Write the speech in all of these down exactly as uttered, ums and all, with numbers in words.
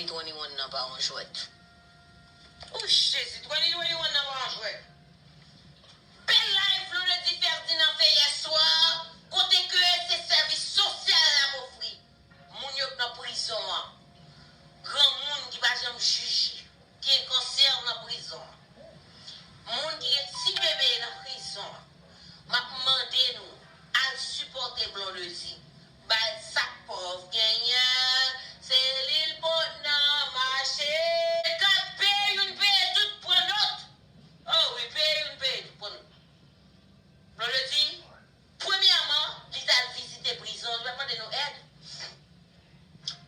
Twenty-one nan pa yon jwèt. O Jezi, twenty twenty-one nan pa yon jwèt. Bèl live Blondedy Ferdinand fè yè swa, kote ke se sèvis sosyal l ap ofri moun yo k nan prizon an. Granmoun ki pa janm jije, ki gen kansè nan prizon an. Moun ki gen ti bebe nan prizon an. M ap mande nou, al sipòte Blondedy. Bay sa k pòv genyen, se li l pot nan mache. K ap peye youn peye tout pran nòt. O wi, peye youn peye tout pran nòt. Blondedy, premyèman, li t al vizite prizon, li pa t mande nou èd.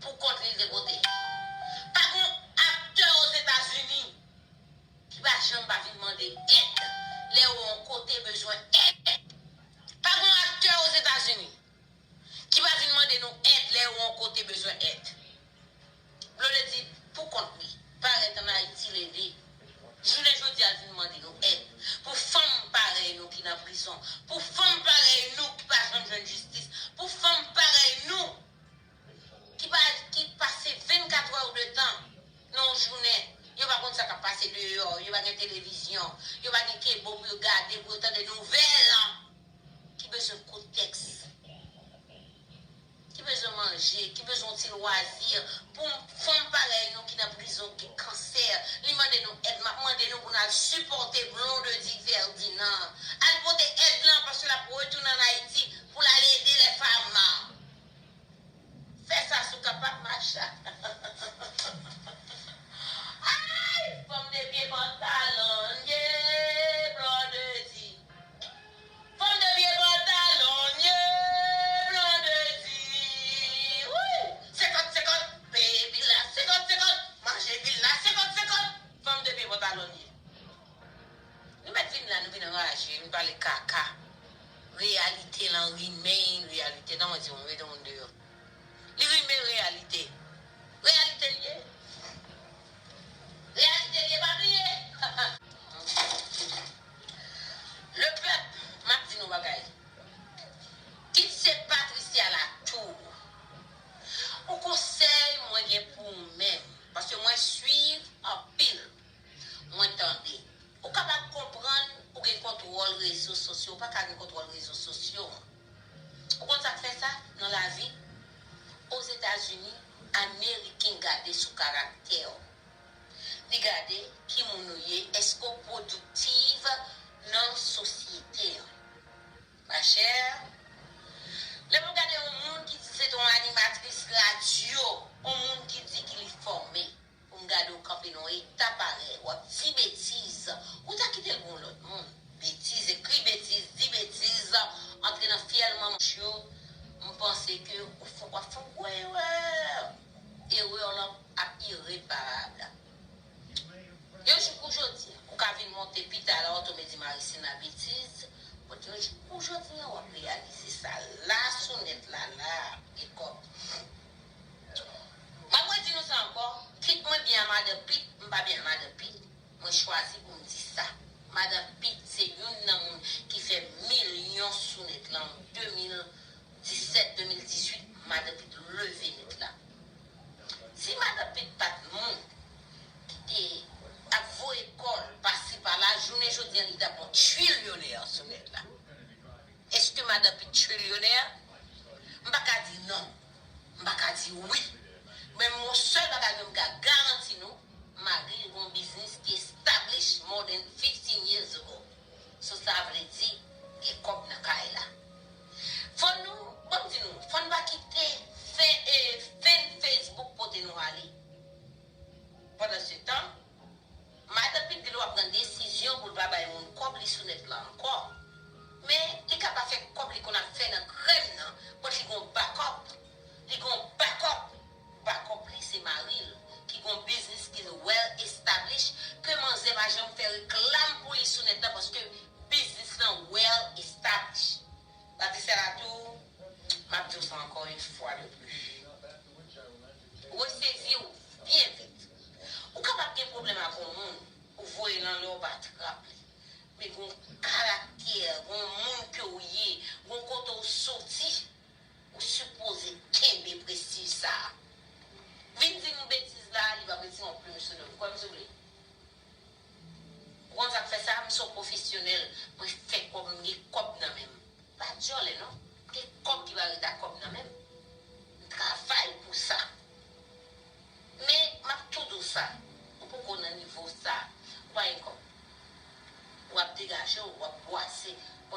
Pou kont li, l te pote. Pa gen aktè Ozetazini ki pa janm pa vin mande èd lè yo yon kote bezwen èd. Pa gen aktè Ozetazini ki pa vin mande nou èd lè yo yon kote bezwen èd. Blondedy, pou kont li, parèt ann Ayiti, l ede. Jounen jodi a, l vin mande nou èd. Pou fanm parèy nou ki nan prizon. Pou fanm parèy nou ki pa janm jwenn jistis. Pou fanm parèy nou ki pa, ki pase vennkat è de tan nan yon jounen. Yo pa konn sa k ap pase deyò, yo pa gen televizyon, yo pa gen kebo pou yo gade, pou yo tande nouvèl ki bezwen kontèks, ki bezwen manje, ki bezwen yon ti lwazi. Pou fanm parèy nou ki nan prizon, ki gen kansè, li mande nou èd, m ap mande nou pou n al sipòte Blondedy Ferdinand. Al pote èd lan, paske l ap retounen ann Ayiti pou l al ede lè fama. Fè sa si w kapab, Macha. Ay, fanm de pye pantalon ye, Blondedy. Fanm de pye pantalon ye, Blondedy. Wi, senkant senkant, peye bil la, senkant senkant, manje bil la, senkant senkant. Fanm de pye pantalon ye. Nou mèt vin la, nou vin anraje, vin pale kaka. Reyalite lan rimen reyalite. Tan mwen di w, mete moun deyò. Li rimen reyalite. Reyalite l ye. Reyalite l ye, pa bliye. Lepèp, m ap di nou bagay. Kit se Patricia Latour. Yon konsèy mwen gen pou ou menm, paske mwen swiv anpil. Mwen tande. Ou kapab konprann ou gen kontwòl rezo sosyo, ou pa ka gen kontwòl rezo sosyo. Ou konn sa k fè sa nan lavi? Ozetazini, Ameriken gade sou karaktè w. Li gade ki moun ou ye, èske w pwodiktiv nan sosyete an. Machè, lè m ap gade yon moun ki di se te yon animatris radyo, yon moun ki di ki li fòme, pou m gade w kanpe nan yon eta parèy, w ap di betiz, ou ta kite l pou yon lòt moun. Betiz, ekri betiz, di betiz, antre nan fyèl manman yo, m panse ke ou fè, w ap fè yon gwo erè. Erè w lan ap ireparab. Yon jou kou jodi a, ou ka vin monte pita la, w ap tonbe di Marisina betiz, but yon jou kou jodi a, w ap reyalize sa la sou nèt la, la, gen kòb. M ap redi nou sa ankò, kit mwen byen a Madan Pit, m pa byen a Madan Pit, mwen chwazi pou m di sa. Madan Pit se youn nan moun ki fè milyon sou nèt lan, de mil disèt, de mil dizuit, Madan Pit leve nèt la. Si Madan Pit pa t moun ki te ap voye kò l pasi pala, jounen jodi a li t ap yon trilyonè sou nèt la. Èske Madan Pit trilyonè? M pa ka di non. M pa ka di wi. Men yon sèl bagay mwen m ka garanti nou, mari l gen yon biznis ki establish more than fifteen years ago. So sa vle di, gen kòb nan kay la. Fò nou, ban m di nou, fò n pa kite fen, e, fen Facebook pote nou ale. Pandansetan, Madan Pit di l w ap pran desizyon pou l pa bay moun kòb li sou nèt la ankò. Men, li ka pa fè kòb li konn ap fè nan krèm nan, but li gon bakòp. Li gon bakòp. Bakòp li se mari l, ki gon biznis ki well establish, ke manzè pa janm fè reklam pou li sou nèt la, paske biznis lan well establish.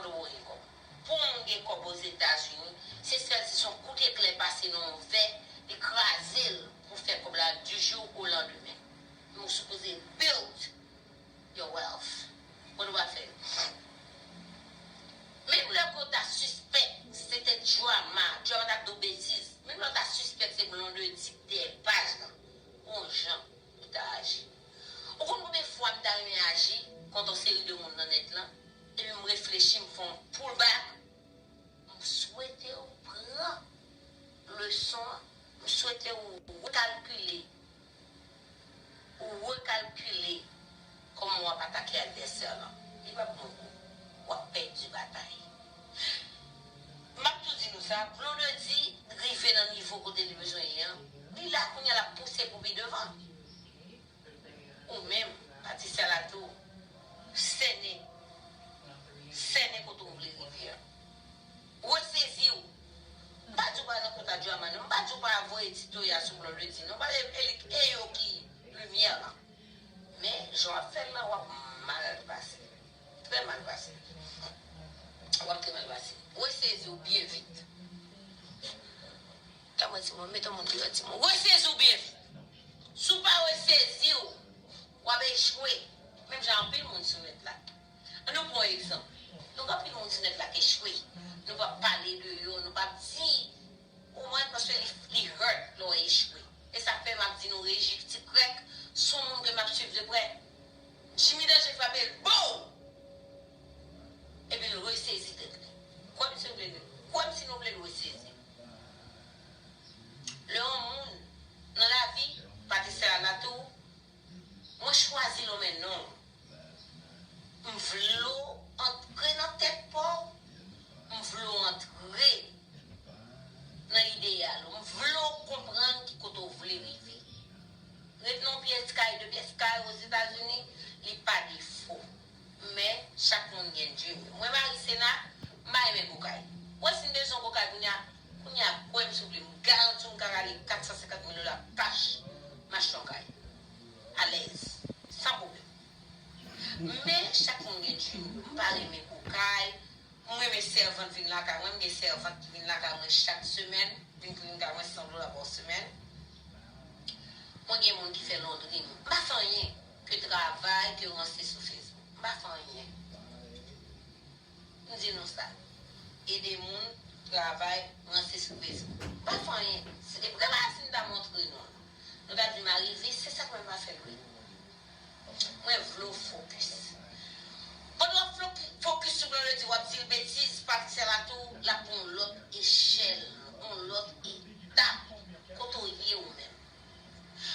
Pou w gen kòb. Pou w gen kòb Ozetazini, se sèl si se yon kout eklè pase nan yon vè, li kraze l pou fè kòb la du jour au lendemain. Men w sipoze build your wealth. Bon, nou pa fè l. Menm lè ke w ta sispèk se te drama, drama ta di w betiz, menm lè w ta sispèk se Blondedy ki dèyè paj lan, gon jan ou ta aji. Ou konn konbyen fwa m ta renmen aji kont yon seri de moun nan nèt lan, epi m reflechi, m fè yon pull back, m swete w pran leson an, m swete w rekalkile, ou rekalkile kòman w ap atake advèsè lan. Li p ap bon pou ou. W ap pèdi batay. M ap tou di nou sa, Blondedy rive nan nivo kote li bezwen ye an. Li la kounye a, l ap pouse pou pi devan. Ou menm, Patricia Latour, sènen, sènen kote w vle rive an. Resezi w. M pa di w pa nan kont a drama, non. M pa di w pa voye ti toya sou Blondedy, non. M pa di e li, e yo ki limyè lan. Men, jan w ap fè l lan, w ap mal pase. Trè mal pase. W ap trè mal pase. Resezi w byen vit. Kòman di mwen, mete yon moun deyò, di mwen, resezi w byen vit. Si w pa resezi w, w ap echwe. Menm jan anpil moun sou nèt la. Ann nou pran yon egzanp. Nou gen anpil moun sou nèt la k echwe. Nou p ap pale de yo, nou p ap di, ou konprann, paske li, li hurt lè w echwe. E sa k fè m ap di nou Régis Ti Krèk, se yon moun ke m ap swiv de prè. Jimmy Danger frape l, bow! Epi l resezi tèt li. Kwè m si nou vle, kwè m si nou vle l resezi. Lè yon moun nan lavi, Patricia Latour, mwen chwazi lonmen non l. M vle w antre nan tèt pa w, m vle w antre nan ideyal ou, m vle w konprann ki kote w vle rive. Ret nan yon pyès kay, de pyès kay Ozetazini, li pa defo. Men, chak moun gen dream yo. Mwen, Marie Sena, m pa renmen gwo kay. Ou wè si m bezwen gwo kay kounye a, kounye a, kwè m si w vle, m garanti w m ka rale kat san senkant mil dola kach, m achte yon kay. Alèz, san pwoblèm. Men, chak moun gen dream yo. M pa renmen gwo kay, Mwen renmen sèvant vin lakay mwen, m gen sèvant ki vin lakay mwen chak semèn, vin pou vin lakay mwen san dola pa semèn. Mwen gen moun ki fè londri m. M pa fè anyen ke travay, ke ranse sou Facebook. M pa fè anyen. M di nou sa. Ede moun, travay, ranse sou Facebook. M pa fè anyen. Se depi kaba si m ta montre nou. Nou ta di m arive, se sa k mwen pa fè l vre. Mwen vle w fokis. Pandan w ap fokis sou Blondedy, w ap di l betiz, Patricia Latour, l ap pran yon lòt echèl, yon lòt etap, kote w ye ou menm.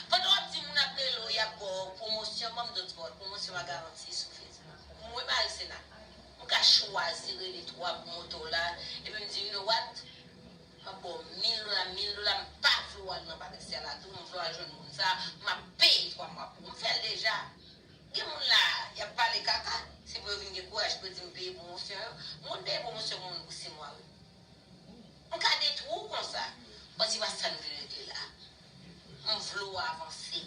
Pandan w ap di moun ap rele w, y ap ba w pwomosyon, ban m dòt ba w pwomosyon pa garanti sou Facebook. Mwen, Marie Sena, m ka chwazi rele twa pwomotè w la, epi m di, you know what? M ap ba w mil dola, mil dola, m pa vle w al nan Patricia Latour, m vle w al jwenn moun sa, m ap peye twa mwa pou ou. M fè l deja. Gen moun la, y ap pale kaka, se pou yo vin gen kouraj pou yo di m peye pwomosyon yo. M konn peye pwomosyon pou moun pou sis mwa, wi. M ka detwi w konsa, paske se pa sa n vle regle la. M vle w avanse,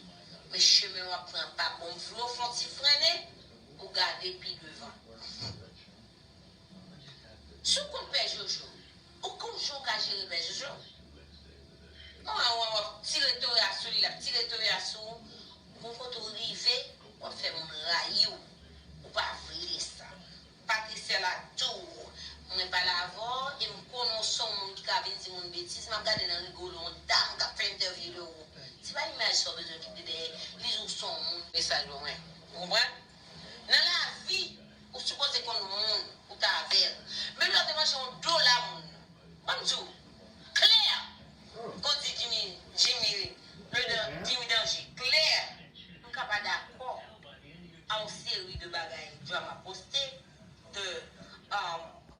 men chemen w ap pran pa bon. M vle w fè yon ti frennen pou gade pi devan. Si w konn pè Jojo, ou konn jan w ka jere pè Jojo? Ou wè, w ap tire toya sou li, l ap tire toya sou ou. Gon kote w rive, w ap fè moun rayi w. Ou pa vle sa. Patricia Latour, mwen pale avè w e m konnen w se yon moun ki ka vin di moun betiz. M ap gade nan Rigolo, yon dam k ap fè entèvyou de ou. Se pa imaj sa w bezwen kite dèyè. Li di w se yon moun. Mesaj ban mwen. Ou konprann? Nan lavi, ou sipoze konn moun ou ta